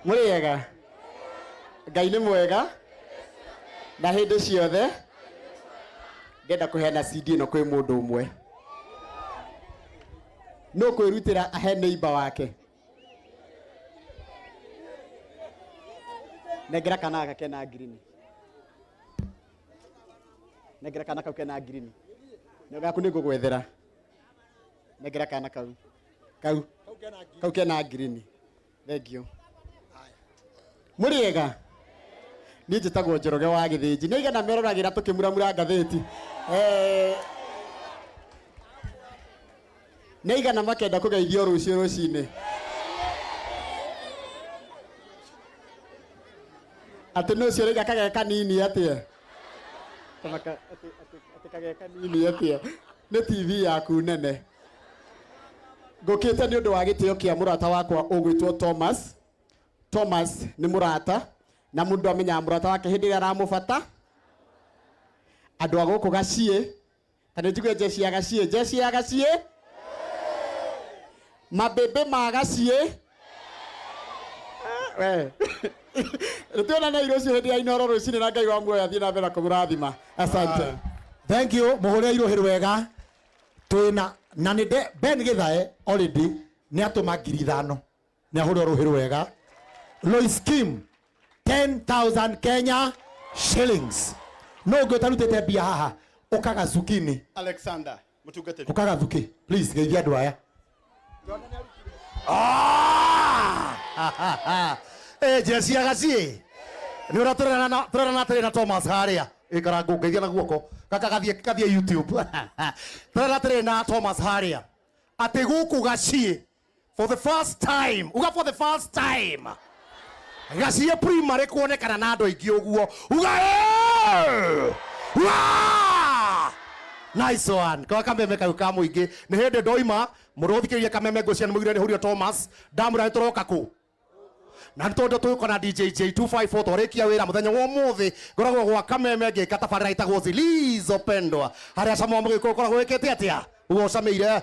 Mũrĩega? Ngai nĩ mwega na hĩndĩ ciothe. Ngenda kũheana CD ĩno kwĩ mũndũ ũmwe. Nũ kwĩrutĩra ahe neighbor wake? Nengera kana gaka kena ngirini. Nengera kana kau kena ngirini. Nĩ gaku nĩ ngũgwethera. Nengera kana kau. Kau. Kau kena ngirini. Thank you. Mũrĩega? Niĩ njĩtagwo Njoroge wa Gĩthĩnji. Nĩ aigana meroragĩra tũkĩmuramura ngathĩti? Eh, nĩ aigana makenda kũgeithio rũciũ rũcinĩ? Atĩ nũ ũcio ũraiga kagee kanini atĩa? Atĩ kagee kanini atĩa? Nĩ TV yaku nene. Ngũkĩte nĩ ũndũ wa gĩtĩo kĩa mũrata wakwa ũgwĩtwo Thomas. Thomas nĩ mũrata na mũndũ amenyaga mũrata wake hĩndĩ ĩrĩa aramũbata. Andũ a gũkũ Gaciĩ, ta nĩ njigue njeci ya Gaciĩ, njeci ya Gaciĩ, mabĩbĩ ma Gaciĩ. We. Nĩtuonane rũciũ hĩndĩ ya Inooro rũcinĩ na Ngai wa muoyo athiĩ na mbere na kũmũrathima. Asante. Thank you, mũhũre irũhĩ rwega. Twĩna na nĩ Ben Githae already nĩ atũma 5,000, nĩ ahũre rũhĩ rwega. Lois Kim 10,000 Kenya shillings. No ũngĩ ũtarutĩte mbia haha ũkaga zukini. Alexander mũtungatĩri. Ũkaga thuki, please geithia andũ aya. Eh, jesi ya Gaciĩ nĩ ũrĩa tũrerana atĩrĩ na Thomas harĩa ĩkara ngũngeithia na guoko gaka gathiĩ gathiĩ YouTube. Tũrerana atĩrĩ na Thomas harĩa atĩ gũkũ Gaciĩ for the first time, uga for the first time Gaciĩ primary kuonekana na andũ aingĩ ũguo, uga "Ĩĩ!" Wa! Nice one. Kwa kameme kau ka mũingĩ nĩ hĩndĩ ndoima mũndũ ũthikĩrĩria kameme ngũcia nĩ mũgire nĩ hũrio Thomas ndamũra nĩ tũroka kũ na nĩ tondũ tũgũkona DJ J254 twarĩkia wĩra mũthenya wa ũmũthĩ ngoragwo gwa kameme ngĩka tabarĩra ĩtagwo Zilizopendwa harĩa cama wa mũgĩkũyũ ũkoragwo wĩkĩte atĩa ũguo ũcamĩire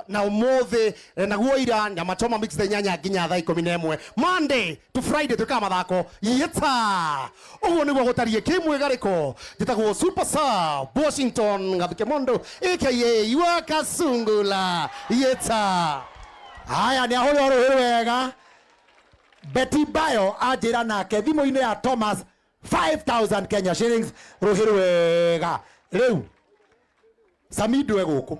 na ũmũthĩ naguo ira nyama choma mix thaa 8 nginya thaa 11 Monday to Friday twĩkaga mathako yeta ũguo nĩguo gũtariĩ kĩmwĩgarĩko. Njĩtagwo Super Sub Washington Gathuke Mondo aka Wakasungula yeta. Haya, nĩ ahũrwo rũhĩ rwega. Betty Bayo anjĩra nake thimũ-inĩ ya Thomas 5000 Kenya shillings, rũhĩ rwega. Rĩu Samido e gũkũ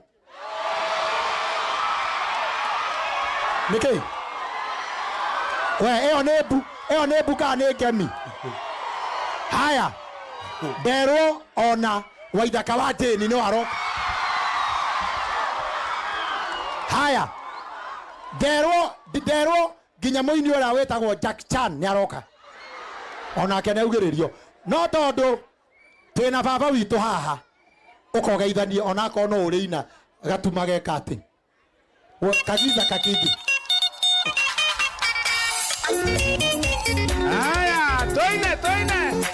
nĩkĩ we ĩyo nĩ mbu, ĩyo nĩ mbu kana nĩ ngemi? Haya, nderwo ona Waithaka wa Jane no aroka. Haya, nderwo nginya mũini ũrĩa wĩtagwo Jack Chan nĩ aroka onake nĩ augĩrĩrio. No tondũ twĩna baba witũ haha, ũkogeithanie onakorwo no ũrĩina gatuma geka atĩ kagiza kakingi. Haya, toine toine.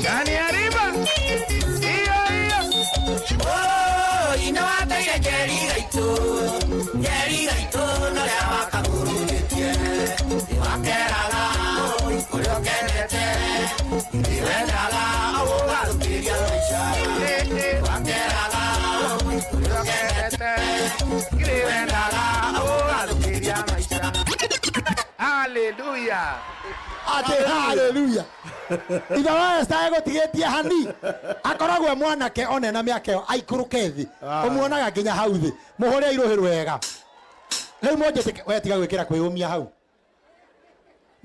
Chani arriba. Iyo iyo. Oh, ina wateire njeri gaitũ, njeri gaitũ norĩa wakagũrũrĩtie. Wakeraga ũrĩa ũkenete, wendaga ũgathũkĩria maica. Wakeraga ũrĩa ũkenete, wendaga ũgathũkĩria maica. Hallelujah. Atĩ haleluya. Ithe wa Esther egũtigĩtie hani akoragwo e mwanake one na mĩaka ĩyo aikũrũke thĩ ũmuonaga nginya hau thĩ. Mũhũre irũhĩ rwega rĩu. Mũnjĩtĩke we tiga gwĩkĩra kwĩyũmia hau.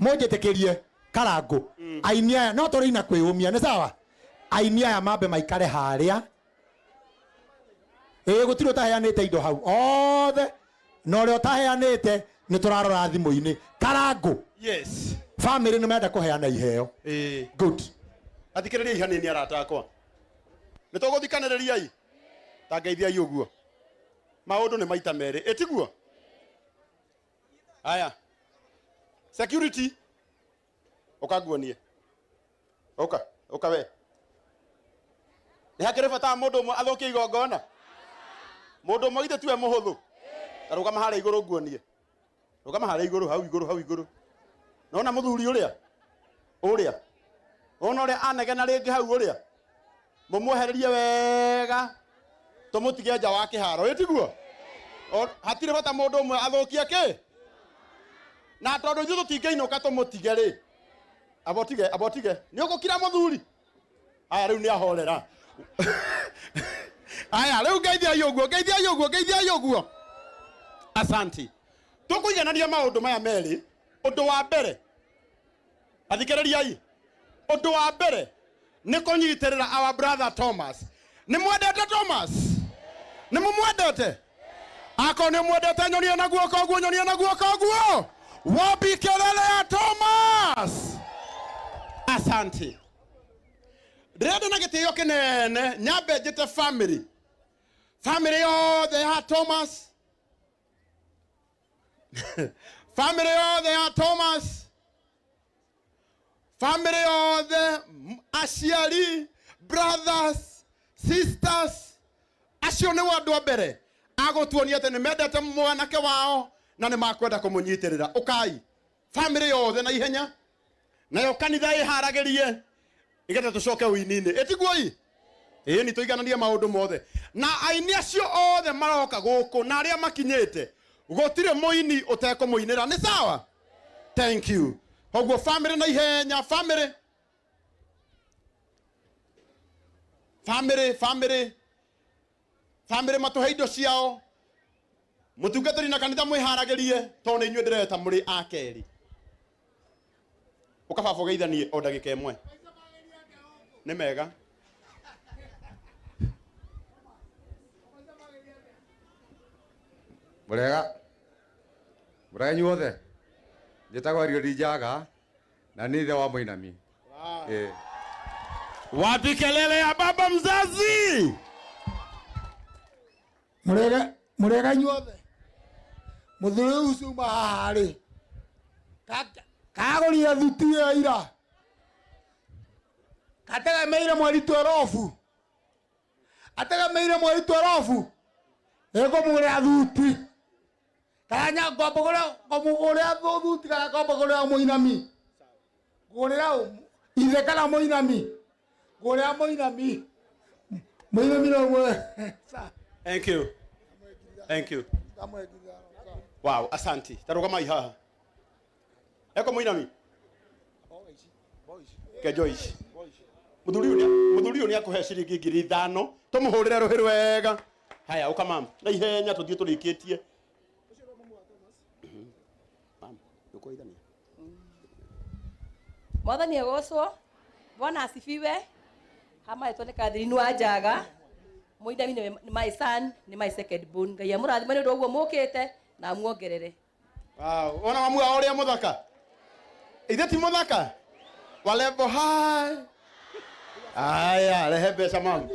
Mũnjĩtĩkĩrie karangũ aini aya no tũrĩina kwĩyũmia nĩ sawa. Aini aya mambe maikare harĩa ĩĩ gũtirĩ ũtaheanĩte indo hau othe na ũrĩa ũtaheanĩte nĩ tũrarora thimũ-inĩ. Karangũ. Yes. Family nĩ menda kũheana iheo. Ĩĩ. Good. Athikĩrĩriai hanini arata akwa. Nĩ tũgũthikanĩrĩriai ta ngeithiai ũguo. Maũndũ nĩ maita merĩ ĩtiguo. Aya, security, ũka nguonie, ũka ũka we. Nĩ hakĩrĩ bata wa mũndũ ũmwe athũkie igongona? Mũndũ ũmwe githĩ tiwe mũhũthũ? Tarũgama harĩa igũrũ nguonie. Rũgama harĩa igũrũ, hau igũrũ, hau igũrũ. Nona mũthuri ũrĩa? Ũrĩa. Ona ũrĩa anegena rĩngĩ hau ũrĩa? Mũmwehererie wega. Tũmũtige nja wa kĩharo. Ĩ tiguo? Hatirĩ bata mũndũ ũmwe athũkie kĩ? Na tondũ ithuĩ tũtingĩinũka tũmũtige rĩ. Abotige, abotige. Nĩ ũgũkira mũthuri? Aya rĩu nĩ ahorera. Aya rĩu ngeithiai ũguo, ngeithiai ũguo, ngeithiai ũguo. Asanti. Tũkũiganania maũndũ maya merĩ. Ũndũ wa mbere, athikĩrĩriai, ũndũ wa mbere nĩ kũnyitĩrĩra our brother Thomas. Nĩ mwendete Thomas? Nĩ mũmwendete? Akorwo nĩ mwendete nyonie na guoko ũguo, nyonie na guoko ũguo. Wapi kelele ya Thomas? Asante. Ndĩrenda na gĩtĩo kĩnene nyambe njĩte family. Family yothe ya Thomas. Family yothe ya Thomas. Family yothe, aciari, brothers, sisters, acio nĩo andũ a mbere agũtuonia atĩ nĩ mendete mwanake wao na nĩ makwenda kũmũnyitĩrĩra. Ũkai family yothe na ihenya, nayo kanitha ĩharagĩrie nĩgetha tũcoke ũini-inĩ. Ĩtiguo ĩ? Ĩĩ, nĩ tũigananie maũndũ mothe. Na aini acio othe maroka gũkũ na arĩa makinyĩte, gũtirĩ mũini ũtekũmũinĩra. Nĩ sawa? Thank you. Koguo family na ihenya, family. Family, family. Family matũhe indo ciao. Mũtungatĩri na kanitha mwĩharagĩrie tondũ nĩ inyuĩ ndĩreta mũrĩ a kerĩ. Ũka baba ũgeithanie o ndagĩka ĩmwe. Nĩ mega. Mũrega. Mũrega inyuothe. Njĩtagwo Eliud Njaga na nĩ ithe wa mũinami. Ĩĩ. Wapi kelele ya baba mzazi? Mũrega, mũrega inyuothe. Mũthuri ũyũ ũcio uma haha rĩ, kagũrire thuti ĩyo ira. Kategemeire mweri twerobu. Ategemeire mweri twerobu. Ĩkũmũgũrĩra thuti. Kana nya ngombo gũrĩa ngũmũgũrĩra thuti kana ngombo gũrĩra mũinami. Ngũgũrĩra ithe kana mũinami. Ngũgũrĩra mũinami. Mũinami no mwe. Thank you. Thank you. Wow, asanti. Tarugamai haha. Eko mũinami. Ke Joyce. Mũthuri ũyũ mũthuri ũyũ nĩ akũhe ciringi 5,000. Tũmũhũrĩre rũhĩ rwega. Haya, ũka mam. Na ihenya tũthiĩ tũrĩkĩtie. Mam, nĩũkũgeithania? Mwathani agocwo. Bwana asifiwe. Hama yetu nĩ Catherine wa Njaga. Mũinami nĩ my son, nĩ my second born. Ngai amũrathime nĩ ũndũ ũguo mũkĩte na amuongerere. Wow, ona mamu wao ũrĩa mũthaka. Ithe ti mũthaka? Wa level high. Aya, rehe mbeca mamu.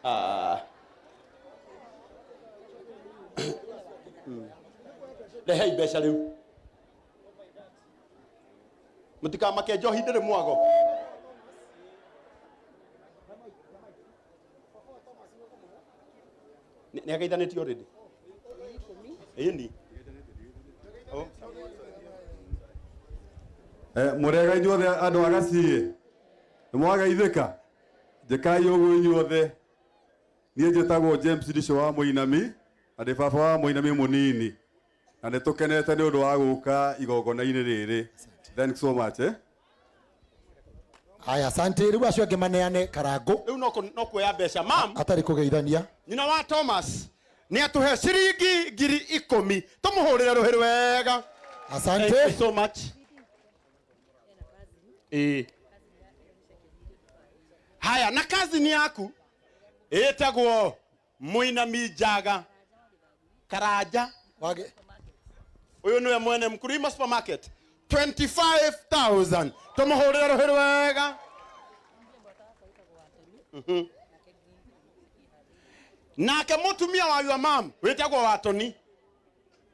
Ah. Rehei mbeca rĩu. Mũtikamake njohi ndĩrĩ mwago. Nĩ ageithanĩtio already? Ĩni. Oh. Mũrega inyuothe andũ a Gaciĩ. Nĩ mwageithĩka? Njĩkai ũguo inyuothe. Niĩ njĩtagwo James Ndicho wa Mũinami na ndĩ baba wa Mũinami mũnini. Na nĩ tũkenete nĩ ũndũ wa gũka igongona-inĩ rĩrĩ. Thanks so much. Aya, asante. Rĩu acio angĩ maneane karangũ. Rĩu no kuoya mbeca. Mam. Atarĩ kũgeithania. Nyina wa Thomas nĩ atũhe ciringi 10,000. Tũmũhũrĩre rũhĩ rwega. Asante. Thank you so much. Haya, na cousin yaku ĩtagwo Mũinami Njaga Karanja. Wage. Ũyũ nĩwe mwene Mkulima Supermarket. 25,000. Tũmũhũrĩre rũhĩ rwega. Nake mũtumia wa your mom wĩtagwo Watoni.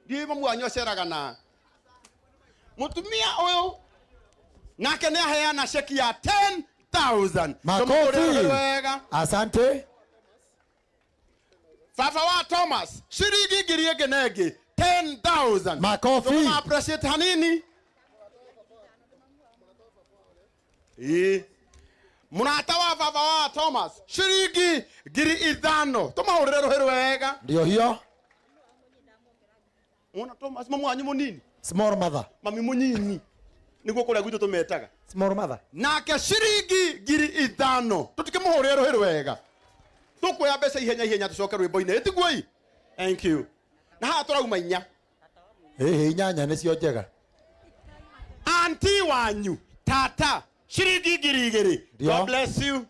Ndiũĩ mamu wanyu aceraga na mũtumia ũyũ nake nĩ aheana ceki ya 10,000. Makofi. Tũmũhũrĩre rũhĩ rwega. Asante. Baba wa Thomas ciringi ngiri ĩngĩ na ĩngĩ 10,000. Makofi. Tũkũma appreciate hanini. Ĩĩ. Mũrata wa baba wa Thomas ciringi 5,000. Tũmahũrĩre rũhĩ rwega. Ndio hiyo. Mwana Thomas mamu wanyu mũnini. Small mother. Mami mũnyinyi. Nĩguo kũrĩa gwitũ tũmetaga. Small mother. Nake ciringi 5,000. Tũtikĩmũhũrĩre rũhĩ rwega. Tũkuoya mbeca ihenya ihenya tũcoke rwĩmbo-inĩ. Ĩtiguo ĩ? Thank you. Na haha tũrauma inya. Ĩhĩ inyanya nĩcio njega. Auntie wanyu tata ciringi 2,000. Ndio. God bless you.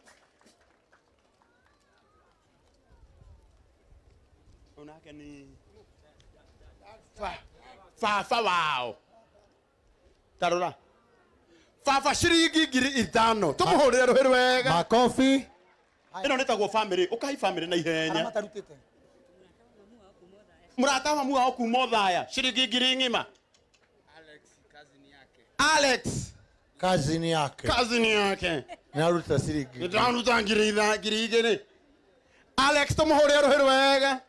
Onake ni baba wao. Tarora. Baba ciringi 5,000. Tũmũhũrĩre rũhĩ rwega. Makofi. Ĩno nĩtagwo family. Ũkai family na ihenya. Mũrata wa mamu wao kuma Othaya ciringi ngiri ng'ima. Alex Kazini yake. Kazini yake. Nĩaruta ciringi. Nĩndĩraruta 2,000. Alex tũmũhũrĩre rũhĩ rwega.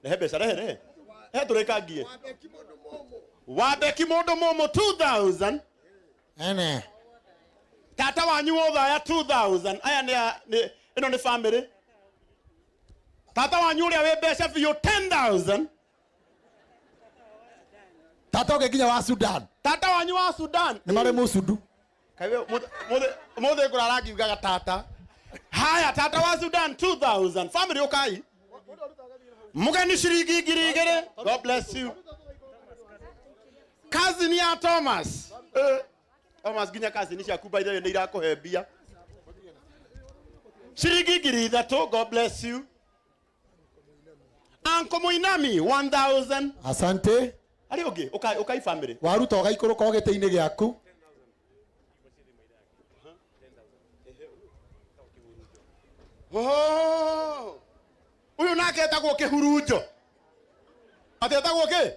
Rehe mbeca, rehe rehe. Rehe tũrĩkangie. Wambeki mũndũ mũmũ 2000. Ene. Tata wanyu wa Othaya 2000. Aya nĩ ĩno nĩ family. Tata wanyu ũrĩa wĩ mbeca biũ 10,000. Tata ũngĩ nginya wa Sudan. Tata wanyu wa Sudan. Nĩ marĩ mũcundu. Kaĩ mũthĩ ngũrara ngiugaga tata. Haya tata wa Sudan 2000. Family ũkai. Mũgeni ciringi 2,000. God bless you. Cousin ya Thomas. Thomas nginya cousin ciaku by the way nĩ irakũhe mbia. Ciringi 3,000. God bless you. Uncle Muinami 1,000. Asante. Arĩ ũngĩ ũkai ũkai family. Waruta ũgaikũrũka o gĩtĩ-inĩ gĩaku. Oh. Ũyũ nake etagwo kĩhurunjo. Atĩ etagwo kĩ?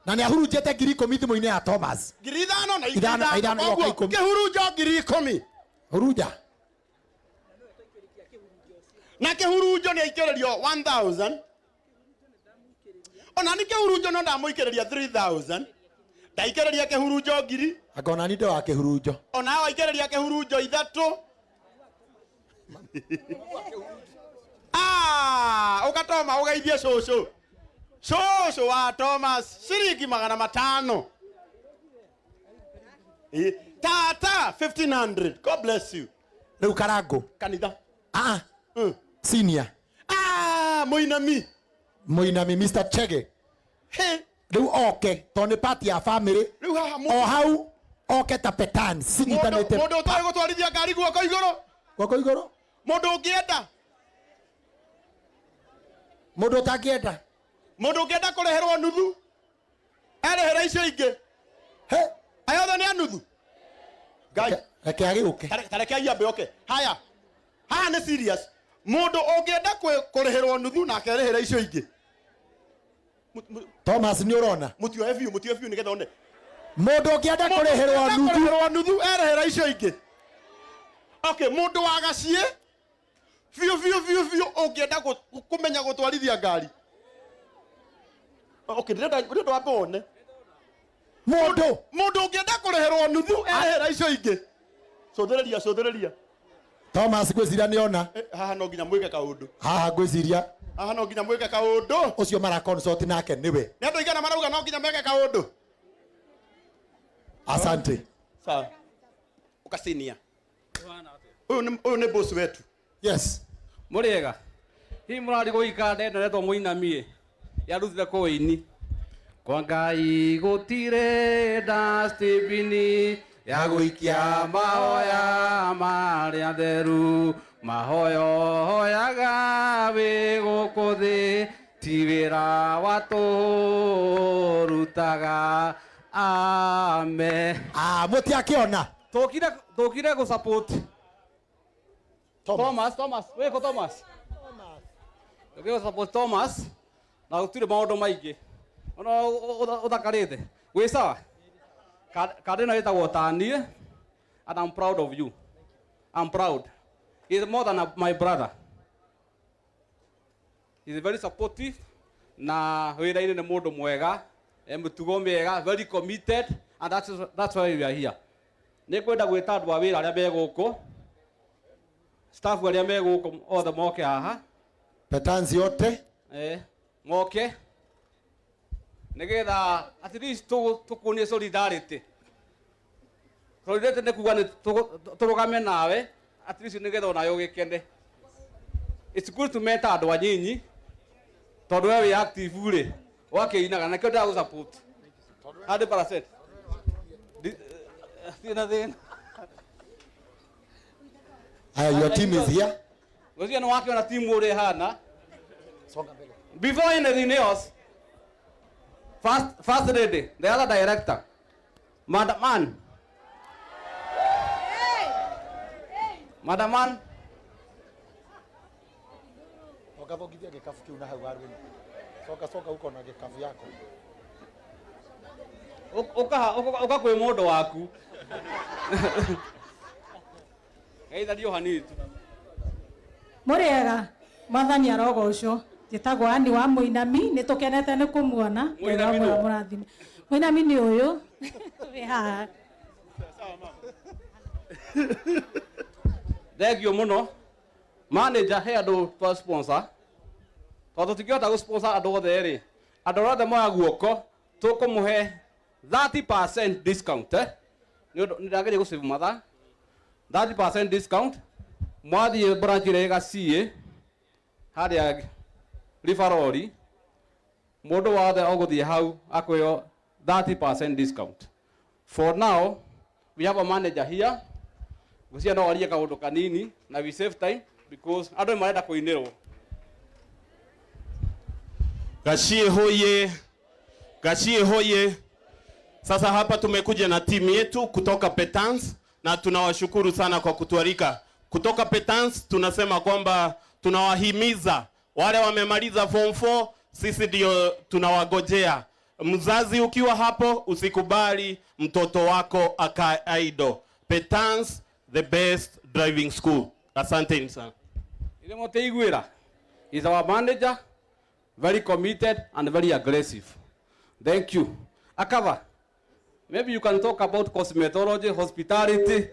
Na nĩ ahurunjĩte 10,000 thimũ-inĩ ya Thomas. 5,000 na Ithano, 5,000. ithano, igoka Koguo, ikũmi. Kĩhurunjo 10,000. Hurunja. Na kĩhurunjo nĩ aikĩrĩrio 1,000. Ona nĩ kĩhurunjo no ndamũikĩrĩria 3,000. Ndaikĩrĩria kĩhurunjo 1,000. Anga ona ni ndĩ wa kĩhurunjo. Ona waikĩrĩria kĩhurunjo 3. Ah, ũgatoma ũgeithie cũcũ. Cũcũ wa Thomas ciringi 500. Tata 1,500. God bless you. Rĩu Karangũ. Kanitha. Ah. Senior. Ah, Mũinami. Mũinami Mr. Chege. He. Rĩu oke tondũ nĩ part ya family. Rĩu haha O hau oke ta petan cinyitanĩte. Mũndũ ũtarĩ gũtwarithia ngari guoko igũrũ. Guoko igũrũ. Mũndũ ũngĩenda. Mũndũ ũtangĩenda. Mũndũ ũngĩenda kũreherwo nuthu. Erĩhĩra icio ingĩ. He. Aya othe nĩ a nuthu. Ngai. Reke agĩũke. Tareke aiambe oke. Haya. Haha nĩ serious. Mũndũ ũngĩenda kũrĩhĩrwo nuthu nake erĩhĩra icio ingĩ. Thomas nĩ ũrona. Mũtioe biũ, mũtioe biũ nĩgetha one. Mũndũ ũngĩenda kũrĩhĩrwo Mũndũ nuthu. kũrĩhĩrwo nuthu erĩhĩra icio ingĩ. Okay, mũndũ wa gaciĩ biũ biũ biũ biũ ũngĩenda kũmenya gũtwarithia ngari. Okay, ndĩrenda wambe wone. Mũndũ. Mũndũ ũngĩenda kũrĩhĩrwo nuthu erĩhĩra icio ingĩ. Cũthĩrĩria, cũthĩrĩria. Thomas ngwĩciria nĩ ona. Haha no nginya mwĩke kaũndũ. Haha ngwĩciria. Haha no nginya mwĩke kaũndũ. Ũcio mara consult nake nĩwe. Nĩ andũ aigana marauga no nginya meke kaũndũ. Asante. Sawa. Ũkacinia. Ũyũ nĩ boss wetu. Yes. Mũrĩega. Hihi mũrarĩ gũikara ndenda retwo Mũinami. Yarutire kũini. Kwa Ngai gũtirĩ dustbin ya gũikia mahoya marĩa theru. Mahoyo hoyaga wĩ gũkũ thĩ ti wĩra wa tũrutaga. Amen. Ah, mũtiakĩona. Tũkire gũ support Thomas, Thomas, wĩkũ Thomas? Tũkire gũ support Thomas na gũtirĩ maũndũ maingĩ. Ona ũthakarĩte. Wĩ sawa? Kandĩ ĩno ĩtagwo Tanie and I'm proud of you. I'm proud. He's more than my brother. He's very supportive. Na wĩra-inĩ nĩ mũndũ mwega, e mĩtugo mĩega, very committed, and that's why we are here. Nĩ ngwenda gwĩta andũ a wĩra arĩa me gũkũ, staff arĩa me gũkũ othe moke haha. Petanzi yote. Eh, moke nĩgetha at least tũkuonie solidarity. Solidarity nĩ kuga nĩ tũrũgame nawe at least nĩgetha onawe ũgĩkene. It's good to mentor andũ anyinyi tondũ we wĩ active rĩ, wakĩinaga na kĩo ndĩragũ support 100%. Thina thina. Aya, your team is here. Ngwĩciria nĩ wakĩona timu ũrĩa ĩhana. Before anything else, first lady, the other director, Madam Ann. Madam Ann. Ũgathongithia gĩkabu kĩu na hau waru-inĩ. Coka coka uko na gĩkabu yako. Ũka kwĩ mũndũ waku. Geithanio hanini tu. Mũrĩega, mwathani arogocwo. Njĩtagwo Ann wa Mũinami, nĩ tũkenete nĩ kũmuona. Mũinami nũ? Mũrathime. Mũinami nĩ ũyũ. Wĩ haha. Thank you mũno. Manager, he andũ twa sponsor. Tondũ tũtingĩhota gũ sponsor andũ othe rĩ, andũ arĩa othe moya guoko, tũkũmũhe 30% discount, eh? Nĩ ũndũ nĩ ndageria gũ save mathaa. 30% discount. Mwathiĩ branch ĩrĩa ĩ Gaciĩ, harĩa River, mũndũ wothe ũgũthiĩ hau akwĩrwo 30% discount. For now, we have a manager here. Ngwĩciria no arie kaũndũ kanini na we save time because andũ nĩ marenda kũinĩrwo. Gachie hoye, Gachie hoye. Sasa hapa tumekuja na timu yetu kutoka Petans na tunawashukuru sana kwa kutualika. Kutoka Petans tunasema kwamba tunawahimiza wale wamemaliza form 4, sisi ndio tunawagojea. Mzazi ukiwa hapo usikubali mtoto wako akae idle. Petans, the best driving school. Asanteni sana. Ile moteiguira is our manager, very committed and very aggressive. Thank you. Akava, maybe you can talk about cosmetology, hospitality.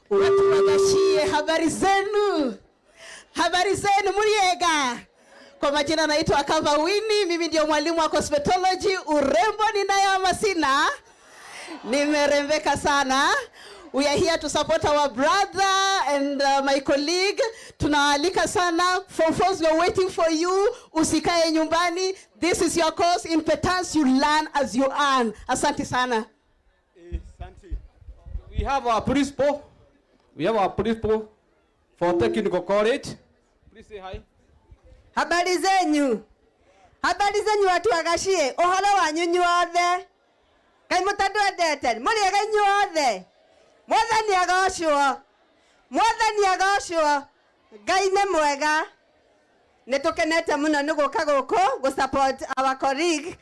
Watu wa Gachie, habari zenu? Habari zenu muriega? Kwa majina naitwa Akava Winnie, mimi ndio mwalimu wa cosmetology. Urembo ninayo ama sina? Nimerembeka sana. We are here to support our brother and my colleague. Tunawaalika sana. Form fours, we are waiting for you. Usikae nyumbani. This is your course. In Petans, you learn as you earn. Asante sana. We have our principal. We have our principal for Technical College. Please say hi. Habari zenyu. Habari zenyu watu wa Gachie. Ũhoro wanyu inyuothe. Ngai mũtandwendete. Mũrĩega inyuothe. Mwathani agocwo. Mwathani agocwo. Ngai nĩ mwega. Nĩ tũkenete mũno nĩ gũka gũkũ gũ support our colleague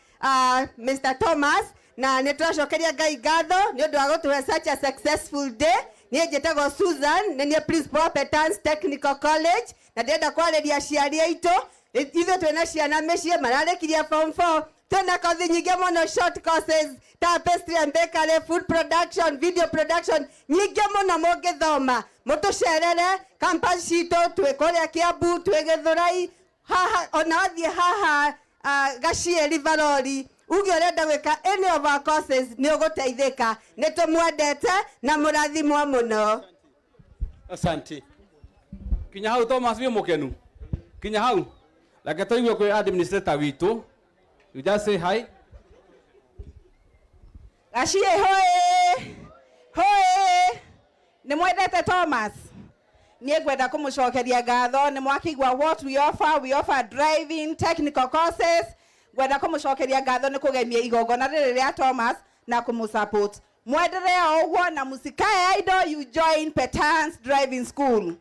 Mr. Thomas, na nĩ tũracokeria Ngai ngatho nĩ ũndũ wa gũtũhe such a successful day. Niĩ njĩtagwo Susan, nĩ niĩ principal wa Petans Technical College, na ndĩrenda kwarĩria aciari aitũ. Ithuĩ twĩna ciana mĩciĩ mararĩkirie form 4, twĩna kothi nyingĩ mũno, short courses ta pastry and bakery, food production, video production, nyingĩ mũno mũngĩthoma. Mũtũcerere campus citũ, twĩ kũrĩa Kiambu, twĩ Gĩthũrai, haha ona wathiĩ haha Gachie River, uge ũrenda gwĩka any of our courses nĩ ũgũteithĩka. Nĩ tũmwendete na mũrathimwo mũno. Asante. Kinya hau Thomas wĩ mũkenu. Kinya hau. Reke tũigue kwĩ administrator witũ. You just say hi. Gachie hoe. Hoe. Nĩ mwendete Thomas. Niĩ ngwenda kũmũcokeria ngatho nĩ mwakĩigua what we offer. We offer driving technical courses. Ngwenda kũmũcokeria ngatho nĩ kũgemia igongona rĩrĩ rĩa Thomas na kũmũsupport. Mwendelee o ũguo na mũsikae idle, you join Petans Driving School.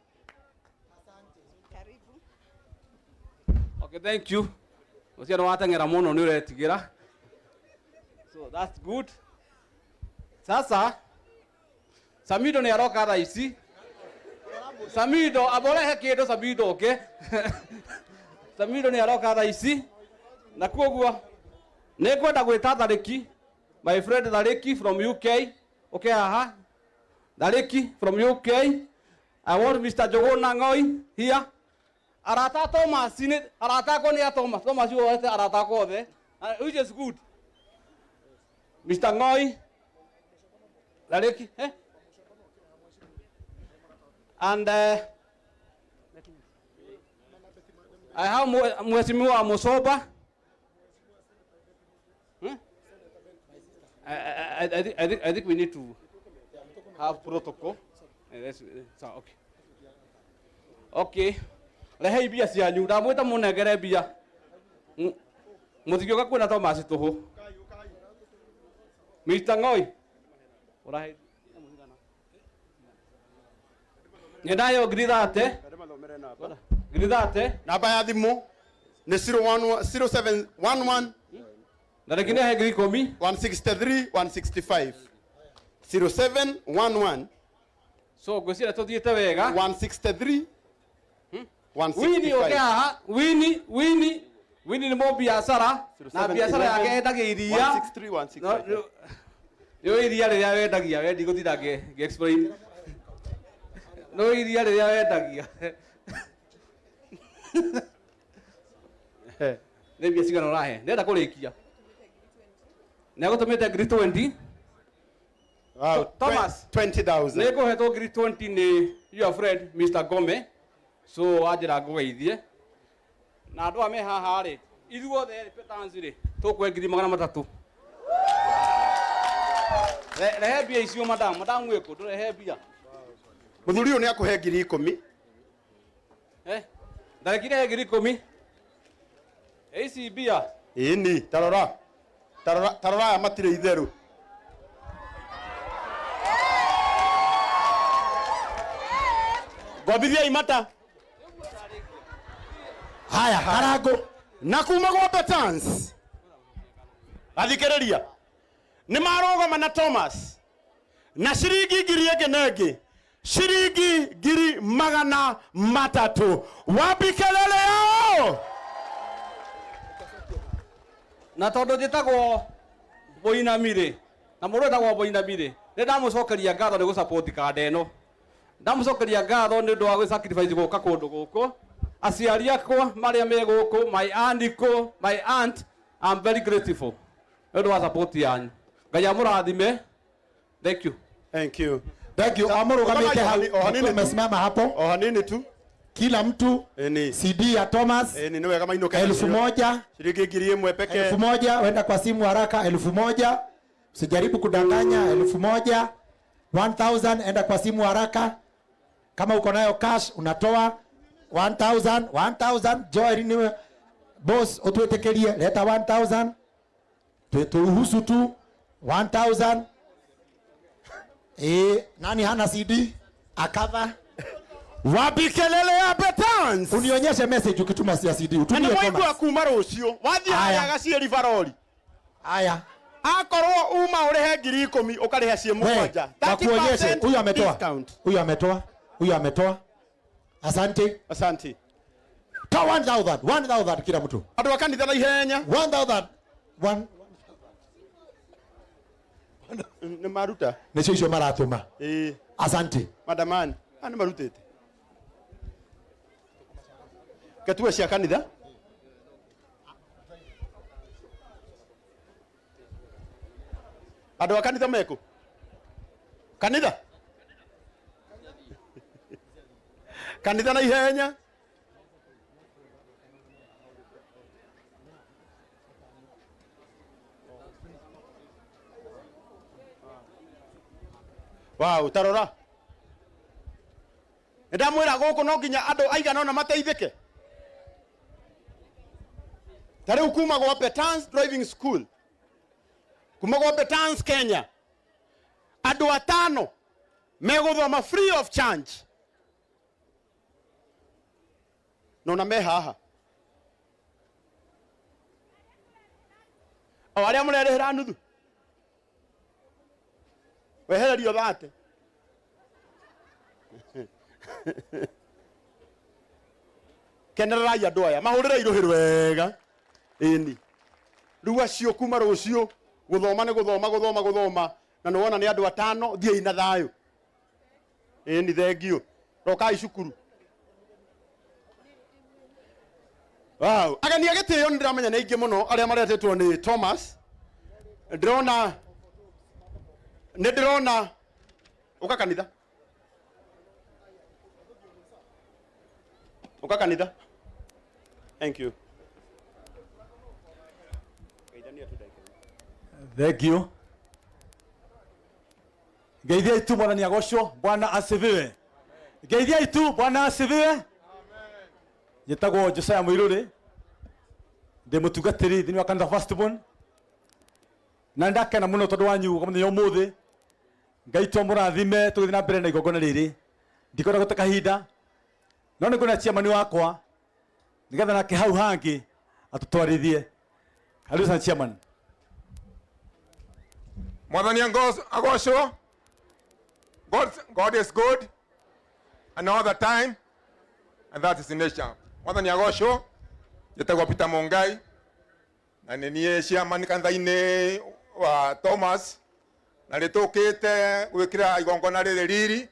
Okay, thank you. Ũcio nĩ wateng'era mũno nĩ ũretigĩra. So that's good. Sasa Samido nĩ aroka thaa ici. Samido, aborehe kĩndũ Samido, okay? Samido nĩ aroka thaa ici na koguo nĩ ngwenda gwĩta Tharĩki, my friend Tharĩki from UK, ũke haha. Tharĩki from UK. I want Mr. Njũgũna Ng'oi here. Arata a Thomas nĩ arata akwa nĩ a Thomas. Thomas woete arata akwa othe. Which is good. Mr. Ng'oi Tharĩki, eh? And I have Mheshimiwa Musoba. Hmm? I think we need to have protocol. So, okay. Okay. Rehei mbia cianyu, ndamwĩta mũnengere mbia. Mũtingĩũka kwĩna Thomas tũhũ. Mr. Ng'oi. Ũrahe. Nyendayo ngiri thate. Ngiri thate. Namba ya thimũ nĩ 0711 na rĩngĩ nĩ ngiri ikũmi 163 165 0711. So ngwĩciria tũthiĩte wega. 163 Wini ũke haha. Wini, Wini, Wini nĩ mũbiacara na biacara yake endagia iria. 163 165. Nĩ iria rĩrĩa wendagia, we ndigũtinda ngĩ explain. No iria rĩrĩa wendagia. Nĩ mbia cigana ũrahe? Ndĩrenda kũrĩkia. Nĩ agũtũmĩte ngiri 20. Wow, Thomas. 20,000. Nĩ ngũhetwo ngiri 20 nĩ your friend Mr. Gome. So wanjĩra ngũgeithie. Na andũ aya me haha rĩ, ithuothe Petans rĩ, tũkũhe ngiri magana matatũ. Rehe mbia icio madam, madam wĩkũ, ndũrehe mbia. Mũthuri ũyũ nĩ akũhe ngiri ikũmi. Ndarekire ngiri ikũmi. Ici mbia. Ĩni, tarora. Tarora, tarora aya matirĩ itherũ. Ngombithiai mata. Haya, Karango. Na kuma gwa Petans. Athikĩrĩria. Nĩ marũgama na Thomas. Na ciringi ngiri ĩngĩ na ĩngĩ. Ciringi ngiri magana matatũ. Wapi kelele yao? Na tondũ njĩtagwo Mũinami rĩ, na mũndũ wĩtagwo Mũinami rĩ, nĩ ndamũcokeria ngatho nĩ gũsupport kanda ĩno. Ndamũcokeria ngatho nĩ ũndũ wa gwĩ sacrifice gũka kũndũ gũkũ. Aciari akwa marĩa me gũkũ, my uncle, my aunt, I'm very grateful nĩ ũndũ wa support yanyu. Ngai amũrathime. Thank you. Thank you. Thank you. Amũrũgamĩte hau. O hanini tu. Umesimama hapo. O hanini tu. Kila mtu CD ya Thomas Ĩni, nĩ wega mainũke. elfu moja. Ciringi ngiri ĩmwe pekee. Elfu moja, wenda kwa simu haraka elfu moja. Usijaribu kudanganya, elfu moja. 1000, enda kwa simu haraka. Kama uko nayo cash unatoa 1000, 1000. Joy ni boss, utuetekelie leta 1000. Turuhusu tu 1000. Nani hana CD? Akava. Wapi kelele ya Petans? Unionyeshe message ukituma ya CD. Utumie Na nĩ mwaigua Thomas. kuma rũciũ. Wathiĩ Aya. harĩa Gaciĩ Rivaroli. Aya. Akorwo uma ũrĩhe ngiri ikũmi ũkarĩha ciĩ We, mũgwanja. wakuonyeshe 30% huyu ametoa. discount. Huyu ametoa. Huyu ametoa. Asante. Asante. Toa 1000, 1000 kila mtu. Andũ a kanitha na ihenya. 1000. One. Nĩ maruta. Nĩcio icio maratũma. Ĩĩ. Asante. Madamani. Aya nĩ marutĩte. Ketue cia kanitha. Andũ a kanitha mekũ? Kanitha? Kanitha na ihenya. Wow, tarora. Ndamwĩra gũkũ no nginya andũ aigana ũna mateithĩke. Ta rĩu kuma gwa Petans Driving School, kuma gwa Petans Kenya, andũ atano megũthoma free of charge. Nona me haha. O arĩa mũrerĩhĩra nuthu. Wehererio thate. Kenererai andũ aya, mahũrĩre irũhĩ rwega. Ĩni. Rĩu acio kuma rũciũ gũthoma nĩ gũthoma gũthoma gũthoma na nĩ wona nĩ andũ atano thiĩi na thayũ. Ĩni thengiũ. Rokai cukuru. Wow. Ageni a gĩtĩo nĩ ndĩramenya nĩ aingĩ mũno arĩa maretĩtwo nĩ Thomas. Ndĩrona nĩ ndĩrona ũka kanitha. Ũka kanitha. Thank you. Thank you. Ngeithiai tu mwathani agocwo, Bwana asifiwe. Ngeithiai tu Bwana asifiwe. Njĩtagwo Josiah Mũirũrĩ, ndĩ mũtungatĩri thĩinĩ wa kanitha Firstborn, na nĩndakena mũno tondũ wanyu gũka mũthenya ũmũthĩ. Ngai to mũrathime tũgĩthiĩ na mbere na igongona rĩrĩ. Ndikwenda gũte kahinda, no nĩ nguona chairman wakwa nĩgetha nake hau hangĩ atũtwarithie. Karibu sana chairman. Mwathani agocwo. God is good and all the time, and that is in nature. Mwathani agocwo. Njĩtagwo Peter Mungai na nĩ niĩ chairman kanitha-inĩ wa Thomas, na nĩ tũkĩte gwĩkĩra igongona rĩrĩ riri.